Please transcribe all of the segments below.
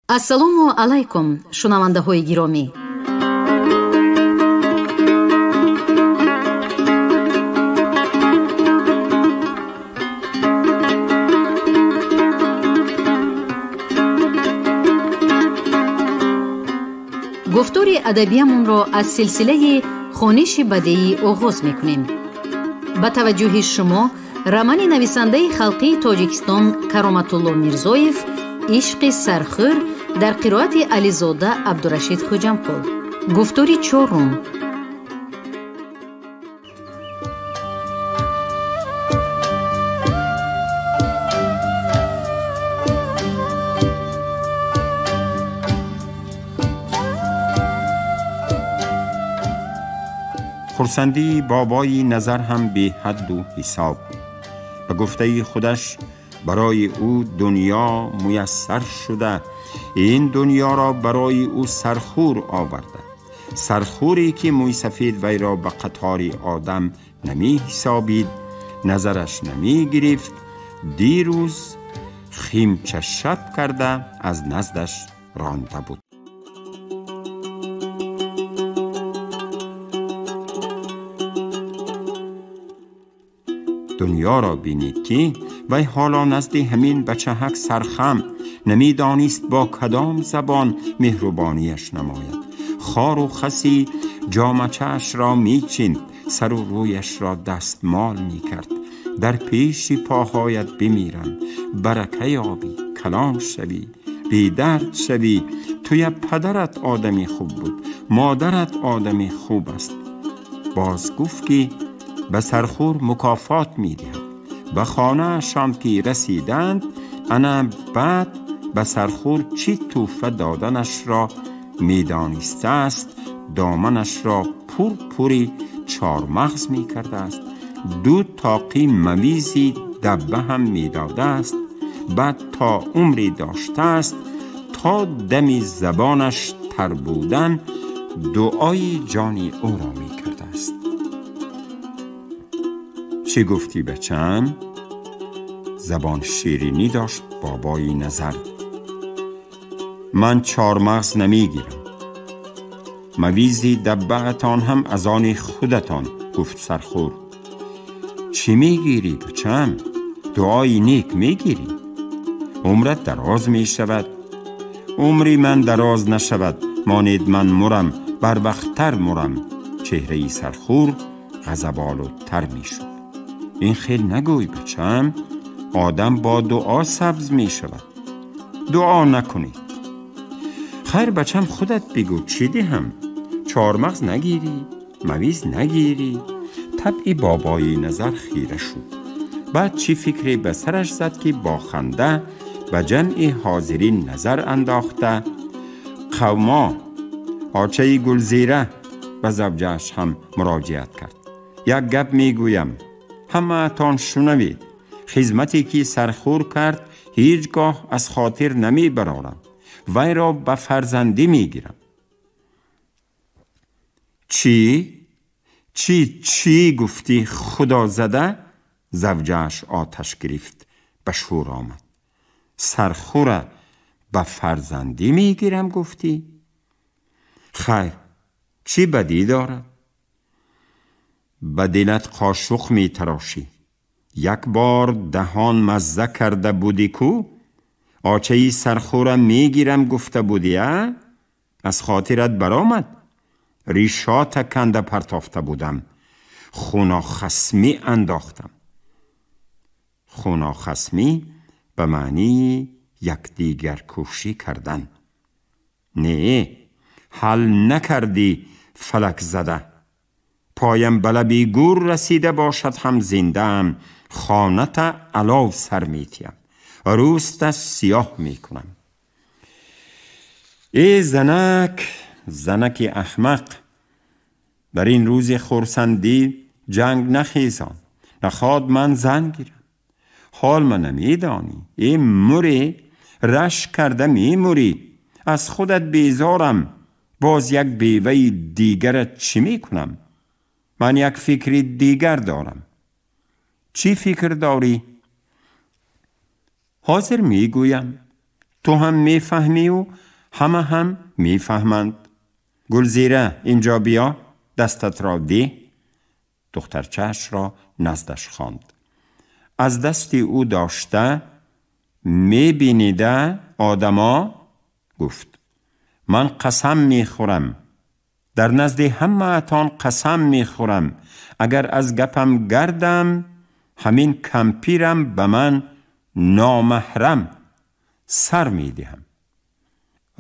Ассалому алайкум, шунавандаҳои гиромӣ. Гуфтори адабиямонро аз силсилаи хониши бадеӣ оғоз мекунем. Ба таваҷҷӯҳи шумо романи нависандаи халқии Тоҷикистон Кароматулло Мирзоев «Ишқи сархӯр» дар қироати Ализода Абдурашид Хуҷамқул. Гуфтори чорум. خرسندی بابای نظر هم به حد و حساب بود. به گفته خودش برای او دنیا میسر شده، این دنیا را برای او سرخور آورده، سرخوری که موی سفید وی را به قطار آدم نمی حسابید، نظرش نمی گرفت. دیروز خیمچه شب کرده از نزدش رانده بود. دنیا را بینید که وی حالا نزد همین بچهک سرخم نمیدانست با کدام زبان مهربانیش نماید. خار و خسی جامچه‌اش را میچیند، سر و رویش را دستمال میکرد. در پیش پاهایت بمیرم، برکه یابی، کلان شوی، بی درد شوی. توی پدرت آدمی خوب بود، مادرت آدمی خوب است. باز گفت که به سرخور مکافات میدهد. به خانه شام که رسیدند، انا بعد به سرخور چی توفه دادنش را میدانسته است. دامنش را پور پوری چارمغز میکرده است، دو تاقی مویزی دبه هم میداده است. بعد تا عمری داشته است، تا دمی زبانش تر بودن دعای جانی او را میکرده است. چی گفتی بچم؟ زبان شیرینی داشت بابای نظر. من چارمغز نمیگیرم، مویزی دبه‌تان هم از آن خودتان، گفت سرخور. چی میگیری بچم؟ دعای نیک میگیری، عمرت دراز میشود. عمری من دراز نشود، مانید من مرم، بر وقت‌تر مرم. چهره سرخور غضب‌آلودتر میشد. این خیلی نگوی بچم، آدم با دعا سبز می شود. دعا نکنید. خیر بچم، خودت بگو چی دهم؟ چارمغز نگیری، مویز نگیری. طبعی بابای نظر خیره شد. بعد چی فکری به سرش زد که با خنده به جمع حاضرین نظر انداخته. قوما آچه گلزیره به زوجه‌اش هم مراجعت کرد. یک گپ میگویم، همه تان شنوید. خدمتی که سرخور کرد هیچگاه از خاطر نمی برارم. وی را به فرزندی می گیرم. چی؟ چی چی گفتی خدا زده؟ زوجه‌اش آتش گرفت، به شور آمد. سرخور به فرزندی می گیرم گفتی؟ خیر، چی بدی دارد؟ به دلت قاشق می تراشی. یک بار دهان مزه کرده بودی کو؟ آچه‌ی سرخورم میگیرم گفته بودی، از خاطرت برآمد. ریشات کنده پرتافته بودم، خونا خصمی انداختم. خونا خصمی به معنی یکدیگر کوشی کردن. نه، حل نکردی فلک زده. پایم به لبی گور رسیده باشد هم زنده‌ام. خانت علاو سر میتیم، روست سیاه میکنم. ای زنک، زنک احمق، در این روز خرسندی جنگ نخیزان، نخواد من زن گیرم. حال من نمیدانی، ای موری، رش کرده میموری. از خودت بیزارم، باز یک بیوه دیگرت چی میکنم؟ من یک فکری دیگر دارم. چی فکر داری؟ حاضر میگویم. ту ҳам мефаҳмӣ ва ҳама ҳам мефаҳманд. Гулзира, инҷо биё, дастат ро деҳ. Духтарчааш ро наздаш хонд. Аз дасти ӯ дошта мебинида одамо гуфт: ман қасам мехӯрам, дар назди ҳамаатон қасам мехӯрам, агар аз гапам гардам, ҳамин кампирам ба ман номаҳрам сар медиҳам.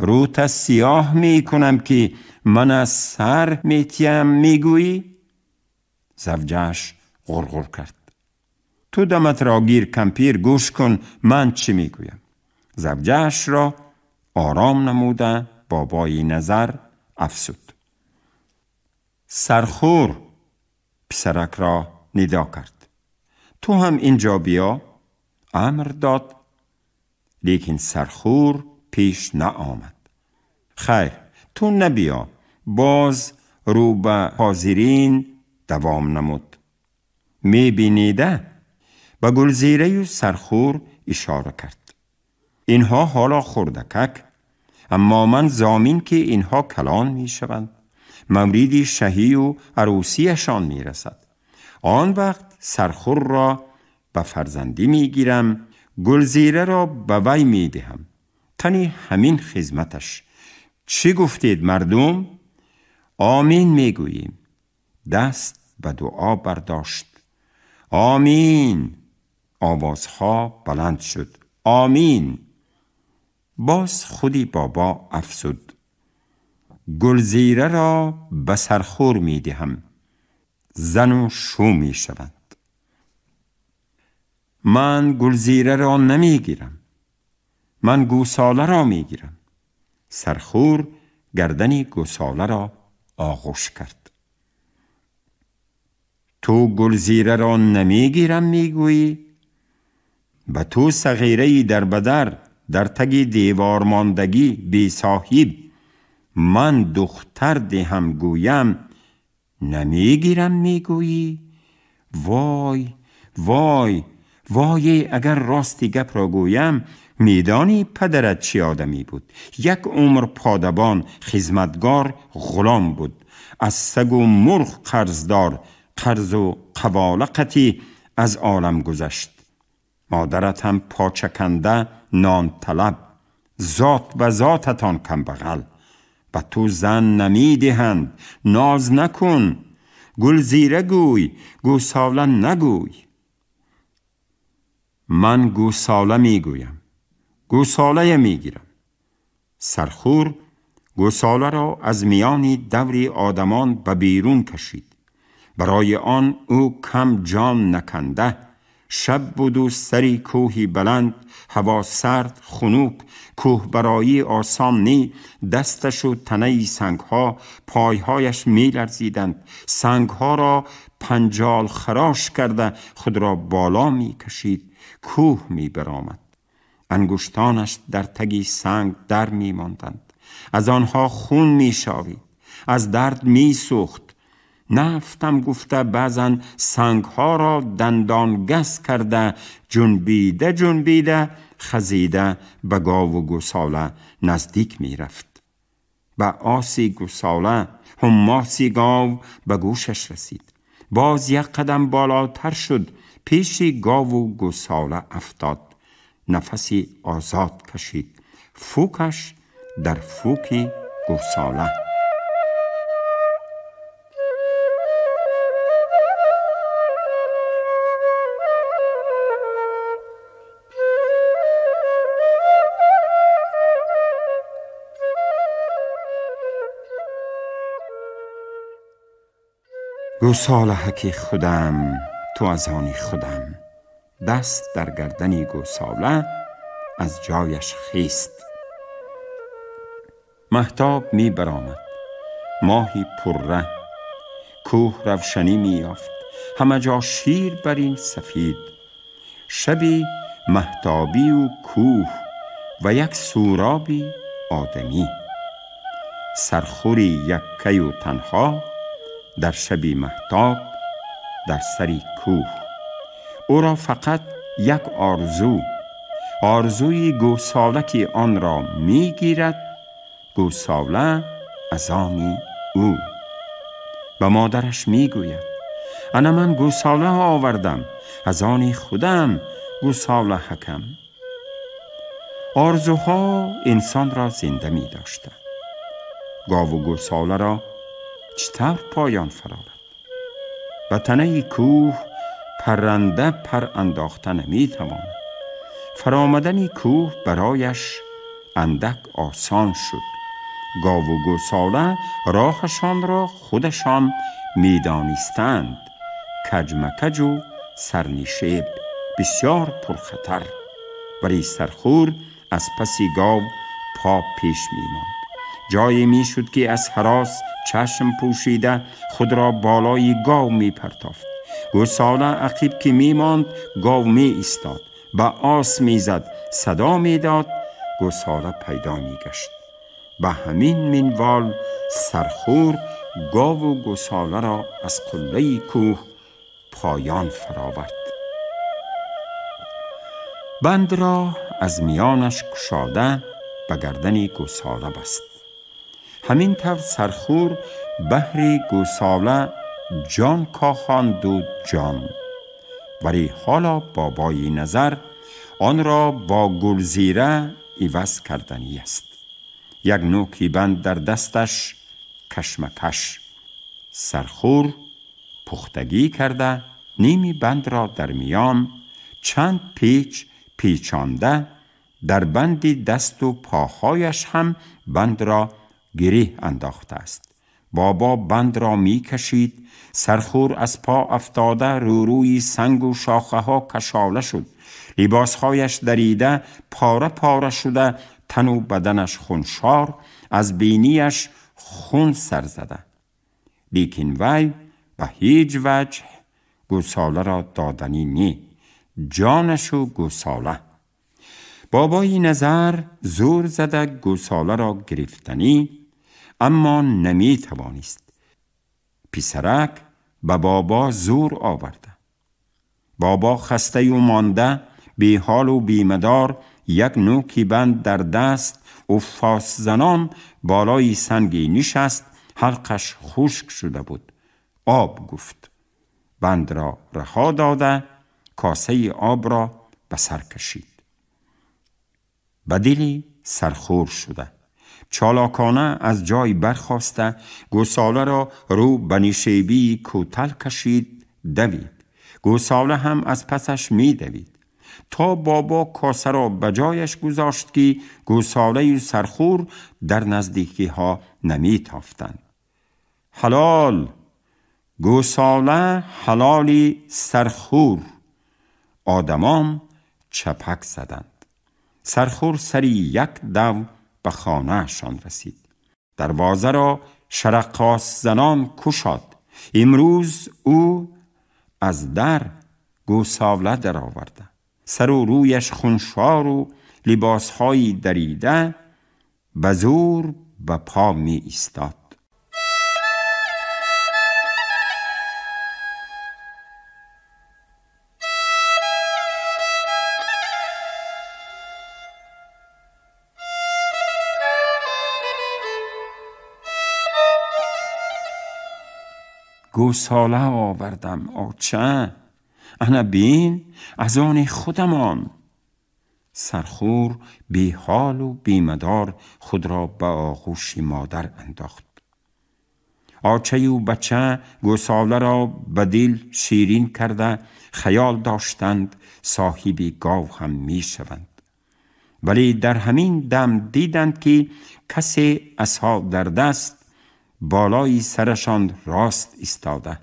Рӯта сиёҳ мекунам ки ман аз сар метиям мегӯӣ? Завҷааш ғурғур кард. Ту дамат ро гир, кампир, гӯш кун ман чӣ мегӯям. Завҷааш ро ором намуда бобои Назар афзуд: сархӯр писарак ро нидо кард. Ту ҳам инҷо биё. Амр дод, лекин сархӯр пеш наомад. Хайр, ту набиё. Боз рӯ ба ҳозирин давом намуд. Мебинида ба Гулзираю сархӯр ишора кард. Инҳо ҳоло хурдакак, аммо ман зомин ки инҳо калон мешаванд. Мавриди шаҳию арӯсиашон мерасад. Он вақт сархӯрро ба фарзандӣ мегирам, Гулзираро ба вай медиҳам. Тани ҳамин хизматаш. Чӣ гуфтед, мардум? Омин мегӯем. Даст ба дуо бардошт. Омин! Овозҳо баланд шуд. Омин! Боз худи бобо афзуд: Гулзираро ба сархӯр медиҳам. Зану шу мешаванд. Ман Гулзираро намегирам. Ман гӯсоларо мегирам. Сархӯр гардани гӯсоларо оғӯш кард. Ту Гулзираро намегирам мегӯӣ? Ба ту сағираи дарбадар, дар таги девормондагӣ бесоҳиб, ман духтар диҳам гӯям, намегирам мегӯӣ? Вой, вой, вой, агар рости гапро гӯям, медонӣ падарат чӣ одамӣ буд? Як умр подабон, хизматгор, ғулом буд. Аз сагу мурғ қарздор, қарзу қавола қатӣ аз олам гузашт. Модарат ҳам почаканда, нонталаб, зот ба зотатон камбағал. Ба ту зан намедиҳанд, ноз накун. Гулзира гӯй, гӯсола нагӯй. Ман гӯсола мегӯям, гӯсолая мегирам. Сархӯр гӯсоларо аз миёни даври одамон ба берун кашид. Барои он ӯ кам ҷон наканда. Шаб буду сари кӯҳи баланд, ҳаво сард, хунук, кӯҳ барои осон нӣ. Дасташу танаи сангҳо, пойҳояш меларзиданд. Сангҳоро панҷол харош карда худро боло мекашид, кӯҳ мебаромад. Ангуштонаш дар таги санг дар мемонданд. Аз онҳо хун мешовид, аз дард месӯхт. Нафтам гуфта баъзан сангҳоро дандонгаз карда ҷунбида ҷунбида хазида ба гову гӯсола наздик мерафт. Ба оси гӯсола ҳуммоси гов ба гӯшаш расид. Боз як қадам болотар шуд, пеши гову гӯсола афтод. Нафаси озод кашид. Фӯкаш дар фӯки гӯсола. گوساله خودم، تو از آن خودم. دست در گردنی گوساله از جایش خیست. مهتاب می برآمد، ماهی پره، کوه روشنی می یافت، همه جا شیر بر این سفید. شبی مهتابی و کوه و یک سورابی آدمی، سرخوری یکی و تنها در شبی مهتاب در سری کوه. او را فقط یک آرزو، Орзуи гӯсола ки онро мегирад, гӯсола аз они ӯ. Ба модараш мегӯяд: ана ман гӯсола овардам, аз они худам гӯсола ҳакам. Орзуҳо инсонро зинда медоштанд. Гову гӯсоларо чӣ тавр поён фарорад? Ба танаи кӯҳ парранда пар андохта наметавонад. Фаромадани кӯҳ барояш андак осон шуд. Гову гӯсола роҳашонро худашон медонистанд. Каҷмакаҷу сарнишеб бисёр пурхатар. Вале сархӯр аз паси гов по пеш мемонд. Ҷое мешуд ки аз ҳарос чашм пӯшида худро болои гов мепартофт. Гӯсола ақиб ки мемонд, гов меистод, ба ос мезад, садо медод, гӯсола пайдо мегашт. Ба ҳамин минвол сархӯр гову гӯсоларо аз қуллаи кӯҳ поён фаровард. Банд ро аз миёнаш кушода ба гардани гӯсола баст. Ҳамин тавр сархӯр баҳри гӯсола ҷон кохонду ҷон. Вале ҳоло бобои назар онро бо гулзира иваз карданӣ аст. Як нӯки банд дар дасташ кашмакаш. Сархӯр пухтагӣ карда ними бандро дар миён чанд печ печонда дар банди дасту поҳояш ҳам бандро гиреҳ андохтааст. Бобо бандро мекашид, сархӯр аз по афтода рӯрӯи сангу шохаҳо кашола шуд. Либосҳояш дарида пора пора шуда, тану баданаш хуншор, аз бинияш хун сар зада. Лекин вай ба ҳеҷ ваҷҳ гӯсоларо доданӣ не, ҷонашу гӯсола. Бобои назар зӯр зада гӯсоларо гирифтанӣ, аммо наметавонист. Писарак ба бобо зӯр оварда. Бобо хастаю монда, беҳолу бемадор, як нӯки банд дар даст уффосзанон болои санге нишаст. Ҳалқаш хушк шуда буд. Об гуфт. Бандро раҳо дода, косаи обро ба сар кашид. Ба дили сархӯр шуда чолокона аз ҷой бархоста, гӯсоларо рӯ ба нишебии кӯтал кашид, давид. Гӯсола ҳам аз пасаш медавид. То бобо косаро ба ҷояш гузошт ки гӯсолаю сархӯр дар наздикиҳо наметофтанд. Ҳалол! Гӯсола ҳалоли сархӯр! Одамон чапак заданд. Сархӯр сари як дав ба хонаашон расид. Дарвозаро шараққосзанон кушод. Имрӯз ӯ аз дар гӯсола дароварда. Сару рӯяш хуншору либосҳои дарида ба зӯр ба по меистод. گوساله آوردم آچه، انا بین از آن خودمان. سرخور بی حال و بی مدار خود را به آغوش مادر انداخت. آچه و بچه گوساله را به دل شیرین کرده خیال داشتند صاحب گاو هم می شوند. ولی در همین دم دیدند که کسی عصا در دست بالای سرشان راست ایستاده.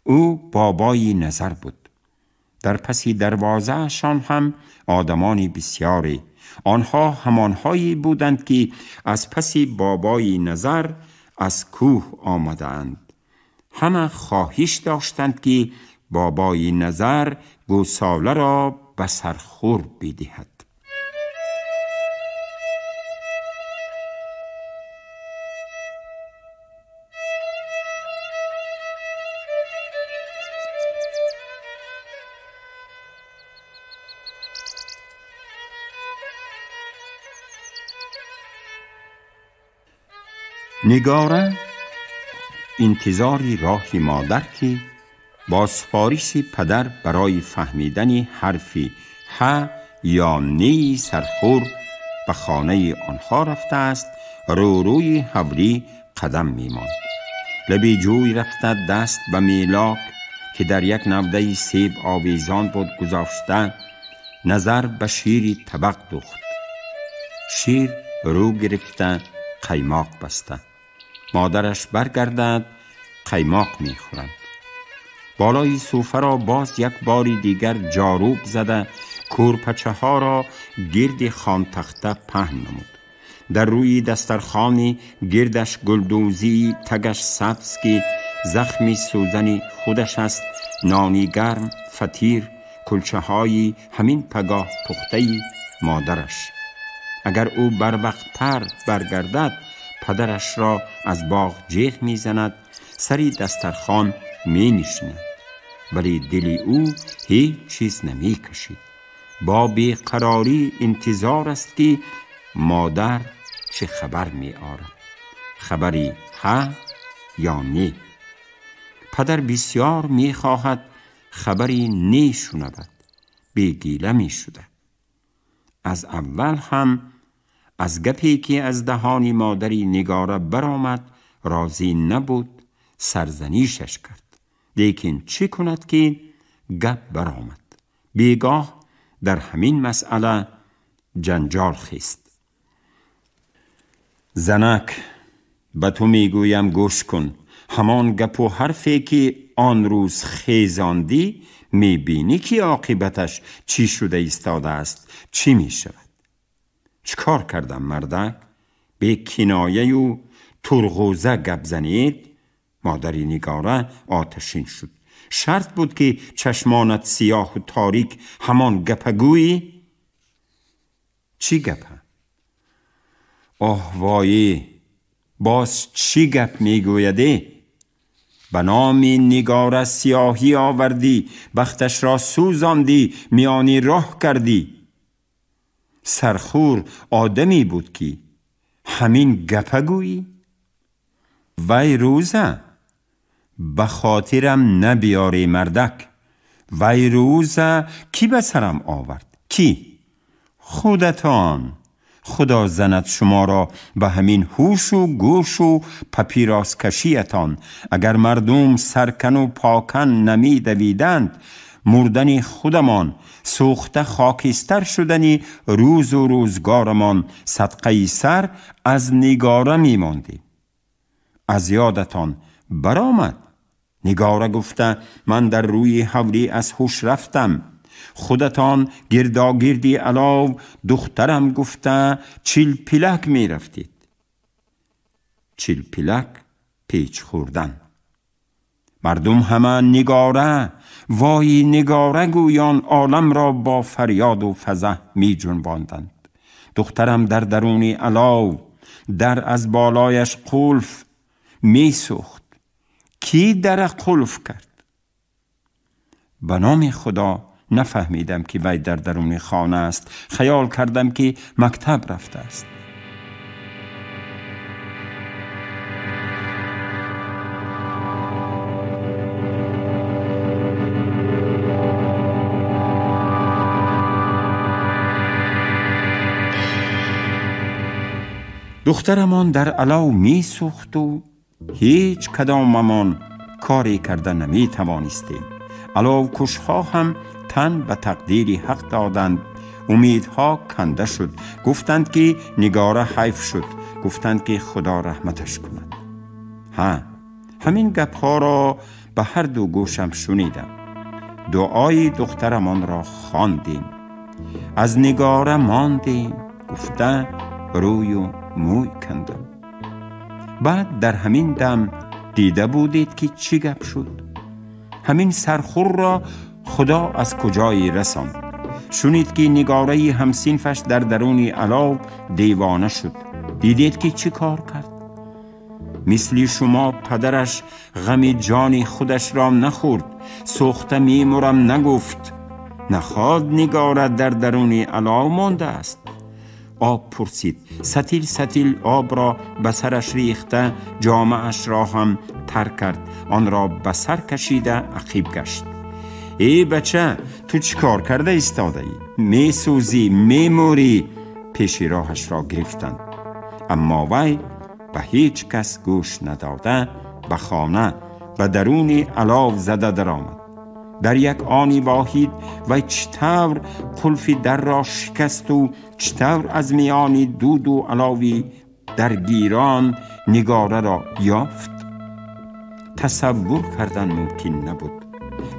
او بابای نظر بود. در پس دروازه‌شان هم آدمان بسیاری. آنها همانهایی بودند که از پس بابای نظر از کوه آمدند. همه خواهش داشتند که بابای نظر گوساله را به سرخور بدهد. Нигора интизори роҳи модар ки бо супориши падар барои фаҳмидани ҳарфи ҳ ё неи сархӯр ба хонаи онҳо рафтааст, рӯрӯи ҳавлӣ қадам мемонд. Лаби ҷӯй рафта даст ба мелок ки дар як навдаи себ овезон буд гузошта, назар ба шири табақ духт. Шир рӯ гирифта қаймоқ баста. Модараш баргардад, қаймоқ мехӯранд. Болои суфаро боз як бори дигар ҷоруб зада, кӯрпачаҳоро гирди хонтахта паҳн намуд. Дар рӯи дастархони гирдаш гулдӯзии тагаш сабз ки захми сӯзани худаш аст, нони гарм, фатир, кулчаҳои ҳамин пагоҳ пухтаи модараш. Агар ӯ барвақттар баргардад, падарашро аз боғ ҷеғ мезанад, сари дастархон менишинад. Вале дили ӯ ҳеҷ чиз намекашид. Бо беқарорӣ интизор аст ки модар чӣ хабар меорад. Хабари ҳа ё не. Падар бисёр мехоҳад хабари не шунавад. Бегила мешуда. Аз аввал ҳам аз гапе ки аз даҳони модари Нигора баромад розӣ набуд, сарзанишаш кард. Лекин чӣ кунад ки гап баромад. Бегоҳ дар ҳамин масъала ҷанҷол хест. Занак, ба ту мегӯям гӯш кун. Ҳамон гапу ҳарфе ки он рӯз хезондӣ, мебинӣ ки оқибаташ чӣ шуда истодааст, чӣ мешавад. Чӣ кор кардам, мардак? Бе кинояю турғӯза гап занед? Модари Нигора оташин шуд. Шарт буд ки чашмонат сиёҳу торик ҳамон гапа гӯӣ? Чӣ гапа? Оҳ воӣ, боз чӣ гап мегӯяде? Ба номи Нигора сиёҳӣ овардӣ, бахташро сӯзондӣ, миёни роҳ кардӣ. Сархӯр одаме буд ки ҳамин гапа гӯӣ? Вай рӯза ба хотирам набиёре, мардак. Вай рӯза кӣ ба сарам овард? Кӣ? Худатон. Худо занад шуморо ба ҳамин ҳушу гӯшу папироскашиятон. Агар мардум саркану покан намедавиданд, мурдани худамон, сӯхта хокистар шудани рӯзу рӯзгорамон садқаи сар аз Нигора мемондем. Аз ёдатон баромад. Нигора гуфта ман дар рӯи ҳавлӣ аз ҳуш рафтам. Худатон гирдогирди алов духтарам гуфта чилпилак мерафтед. Чилпилак печ хӯрдан. Мардум ҳама Нигора, вои Нигора гӯён оламро бо фарёду фазаҳ меҷунбонданд. Духтарам дар даруни алов, дар аз болояш қулф месӯхт. Кӣ дара қулф кард? Ба номи Худо нафаҳмидам ки вай дар даруни хона аст. Хаёл кардам ки мактаб рафтааст. Духтарамон дар алов месӯхту ҳеҷ кадомамон коре карда наметавонистем. Аловкушҳо ҳам тан ба тақдири ҳақ доданд. Умедҳо канда шуд. Гуфтанд ки Нигора ҳайф шуд. Гуфтанд ки Худо раҳматаш кунад. Ҳа, ҳамин гапҳоро ба ҳар ду гӯшам шунидам. Дуои духтарамонро хондем. Аз Нигора мондем, гуфта рӯю мӯй кандам. Баъд дар ҳамин дам дида будед ки чӣ гап шуд. Ҳамин сархӯрро Худо аз куҷое расонд. Шунид ки Нигораи ҳамсинфаш дар даруни алов девона шуд. Дидед ки чӣ кор кард? Мисли шумо падараш ғами ҷони худашро нахӯрд, сӯхта мемурам нагуфт. Наход Нигора дар даруни алов мондааст. آب پرسید. ستیل ستیل آب را به سرش ریخته، جامه‌اش را هم تر کرد، آن را به سر کشیده عقیب گشت. ای بچه، تو چی کار کرده ایستاده ای؟ می سوزی، می موری. پیش راهش را گرفتند، اما وی به هیچ کس گوش نداده به خانه و درون علاو زده درآمد. در یک آنی واحد و چطور قلف در را شکست و چطور از میان دود و علاوی درگیران نگاره را یافت، تصور کردن ممکن نبود.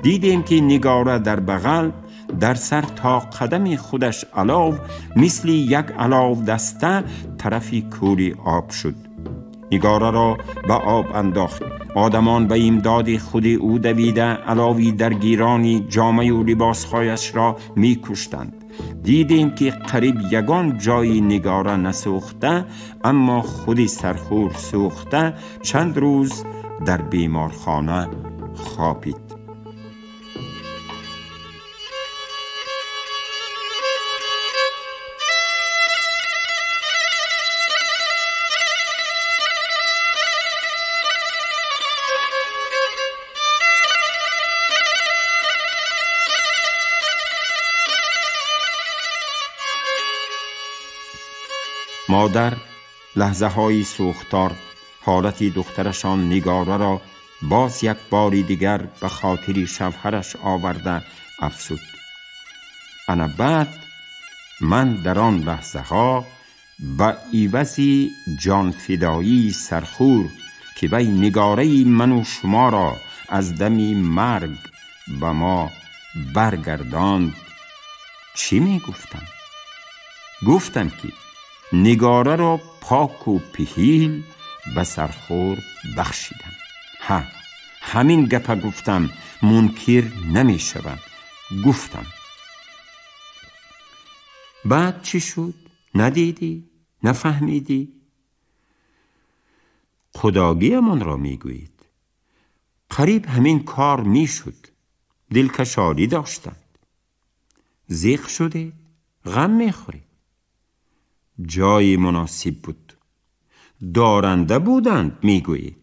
دیدیم که نگاره در بغل، در سر تا قدم خودش علاو، مثل یک علاو دسته طرفی کوری آب شد. نگاره را به آب انداخت. آدمان به امداد خود او دویده علاوی درگیرانی جامه و لباسهایش را می کشتند. دیدیم که قریب یگان جای نگاره نسوخته، اما خود سرخور سوخته چند روز در بیمارخانه خوابید. مادر لحظه های سوختار حالت دخترشان نگاره را باز یک باری دیگر به خاطر شوهرش آورده افسود. انا بعد من در آن لحظه ها به عوض جان فدایی سرخور که وی نگاره من و شما را از دم مرگ به ما برگرداند چی می گفتم؟ گفتم که نگاره را پاک و پهیل به سرخور بخشیدم. ها، همین گپه گفتم، منکر نمی شوم. گفتم. بعد چی شد؟ ندیدی؟ نفهمیدی؟ خداگی من را می گویید. قریب همین کار می شد. دلکشالی داشتند. زیق شده، غم می خورید. جای مناسب بود. دارنده بودند میگویید.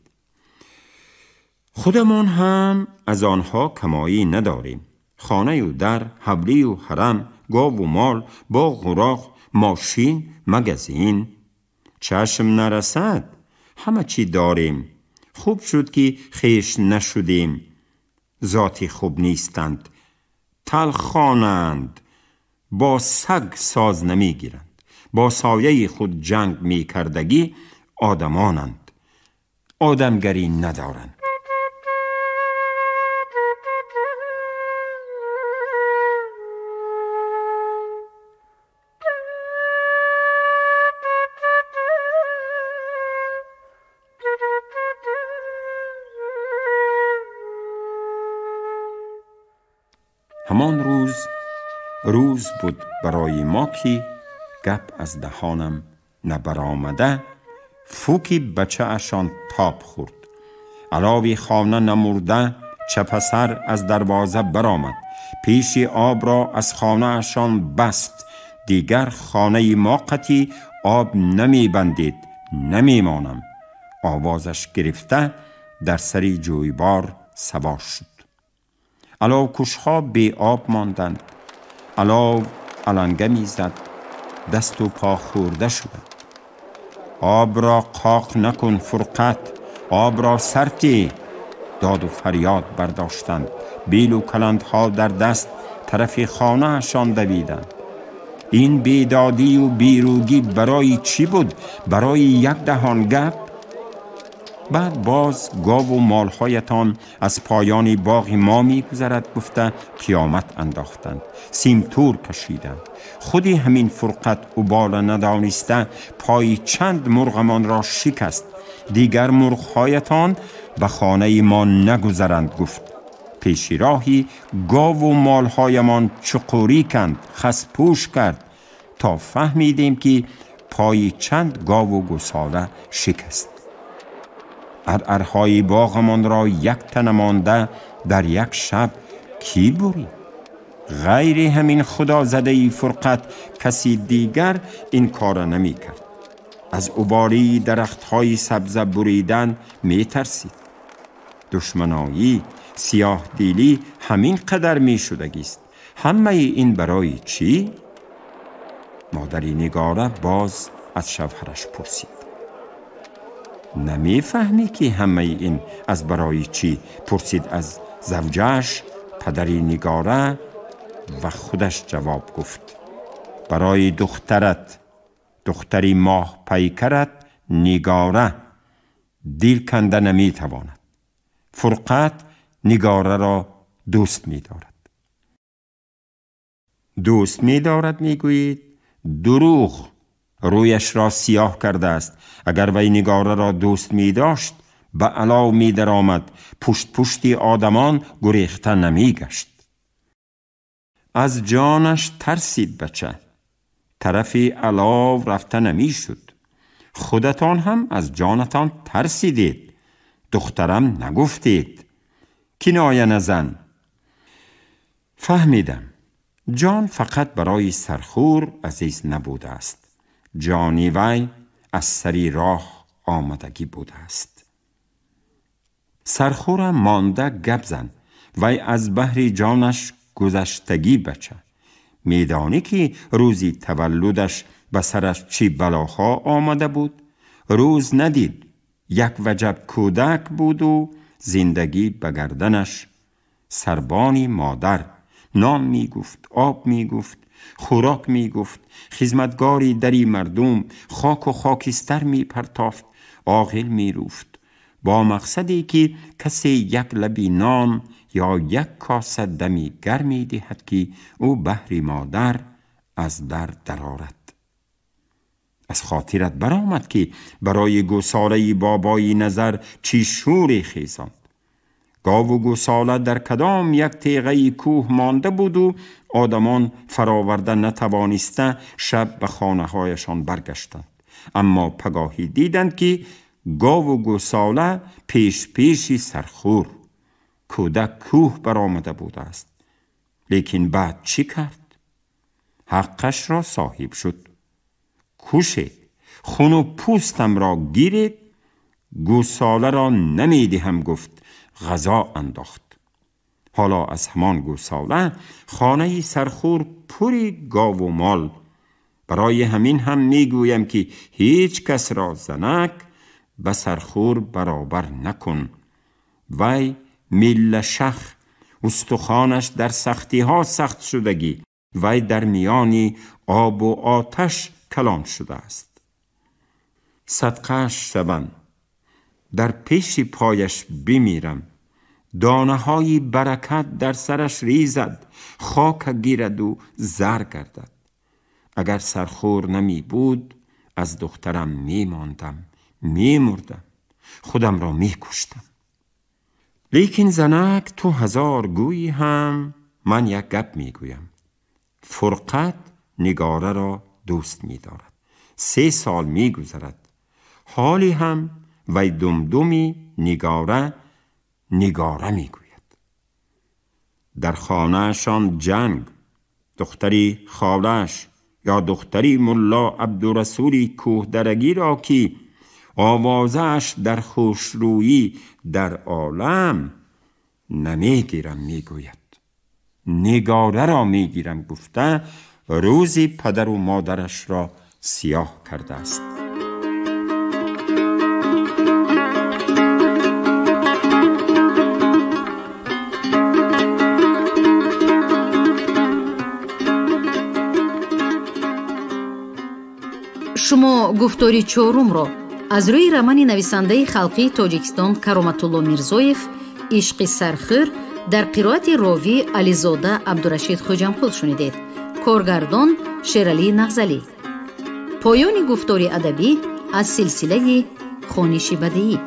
خودمان هم از آنها کمایی نداریم. خانه و در، حولی و حرم، گاو و مال، باغ و راغ، ماشین، مگزین. چشم نرسد، همه چی داریم. خوب شد که خیش نشدیم. ذاتی خوب نیستند، تلخانند، با سگ ساز نمیگیرند، با سایه خود جنگ می کردگی آدمانند، آدمگری ندارند. همان روز روز بود برای ما که گپ از دهانم نبرآمده، فوکی بچه اشان تاب خورد. علاوی خانه نمرده چپسر از دروازه برآمد، پیش آب را از خانه اشان بست. دیگر خانه ما قطعی آب نمی بندید، نمی مانم. آوازش گرفته در سری جویبار سوار شد. علاو کشها بی آب ماندند. علاو علنگه می زد، دست و پا خورده شدند. آب را قاق نکن فرقت، آب را سرتی. داد و فریاد برداشتند. بیل و کلندها در دست طرف خانه اشان دویدند. این بیدادی و بیروگی برای چی بود؟ برای یک دهان گپ؟ بعد باز گاو و مالهایتان از پایان باغ ما میگذرد گفته قیامت انداختند، سیمتور کشیدند. خودی همین فرقت اوبال ندانسته پای چند مرغمان را شکست. دیگر مرغهایتان به خانه ما نگذرند گفت. پیش راهی گاو و مالهایمان چقوری کند، خسپوش کرد تا فهمیدیم که پای چند گاو و گوساله شکست. ارهای باغمان را یک تن مانده در یک شب کی برید؟ غیر همین خدا زده فرقت کسی دیگر این کار نمی کرد. از عباری درختهای سبزه بریدن می ترسید. دشمنایی، سیاه دیلی همین قدر می شدگیست. همه این برای چی؟ مادری نگاره باز از شوهرش پرسید. نمی فهمی که همه این از برای چی؟ پرسید از زوجش، پدری نگاره، و خودش جواب گفت: برای دخترت، دختری ماه پیکرت نگاره دل کنده نمی تواند. فرقت نگاره را دوست می دارد. دوست می دارد می گویید؟ دروغ. رویش را سیاه کرده است. اگر وی نگاره را دوست می داشت به علاو می در آمد، پشت پشتی آدمان گریخته نمی گشت. از جانش ترسید بچه، طرفی علاو رفته نمی شد. خودتان هم از جانتان ترسیدید، دخترم نگفتید. کنایه نزن. فهمیدم جان فقط برای سرخور عزیز نبوده است. جانی وی از سری راه آمدگی بوده است. سرخورم مانده گپ زن، وی از بحر جانش گذشتگی بچه. میدانی که روزی تولدش به سرش چی بلاها آمده بود؟ روز ندید، یک وجب کودک بود و زندگی به گردنش. سربانی مادر نان می گفت، آب می گفت، خوراک می گفت، خدمتگاری دری مردم خاک و خاکستر می پرتافت، آغل می روفت، با مقصدی که کسی یک لبی نان یا یک کاسه دمی گرمی دهد که او بهری مادر از در درآرد. از خاطرت برآمد که برای گوساله بابای نظر چی شوری خیزاند. گاو و گوساله در کدام یک تیغه کوه مانده بود و آدمان فراورده نتوانسته شب به خانه هایشان برگشتند. اما پگاهی دیدند که گاو و گوساله پیش پیشی سرخور کودک کوه برآمده بوده است. لیکن بعد چی کرد؟ حقش را صاحب شد. کوشید، خون و پوستم را گیرید، گوساله را نمیدهم گفت، غذا انداخت. حالا از همان گوساله خانه سرخور پری گاو و مال. برای همین هم میگویم که هیچ کس را زنک به سرخور برابر نکن. وی میله شخ، استخوانش در سختی ها سخت شدگی، وی در میان آب و آتش کلان شده است. صدقه‌اش شوم، در پیش پایش بمیرم، دانه های برکت در سرش ریزد، خاک گیرد و زر گردد. اگر سرخور نمی بود از دخترم می ماندم، می مردم، خودم را می کشتم. لیکن زنک تو هزار گویی هم من یک گپ می گویم. فرقت نگاره را دوست می دارد. 3 سال می گذرد. حالی هم وی دمدمی نگاره نگاره می گوید. در خانهشان جنگ، دختری خالش یا دختری ملا عبدالرسولی کوه درگی را که آوازش در خوشرویی در عالم نمیگیرم میگوید. نگاره را میگیرم گفته روزی پدر و مادرش را سیاه کرده است. Шумо гуфтори чорумро аз рӯи романи нависандаи халқии Тоҷикистон Кароматулло Мирзоев «Ишқи сархӯр» дар қироати ровӣ Ализода Абдурашид Хоҷамқул шунидед. Коргардон Шералӣ Нағзалӣ. Поёни гуфтори адабӣ аз силсилаи хониши бадеӣ.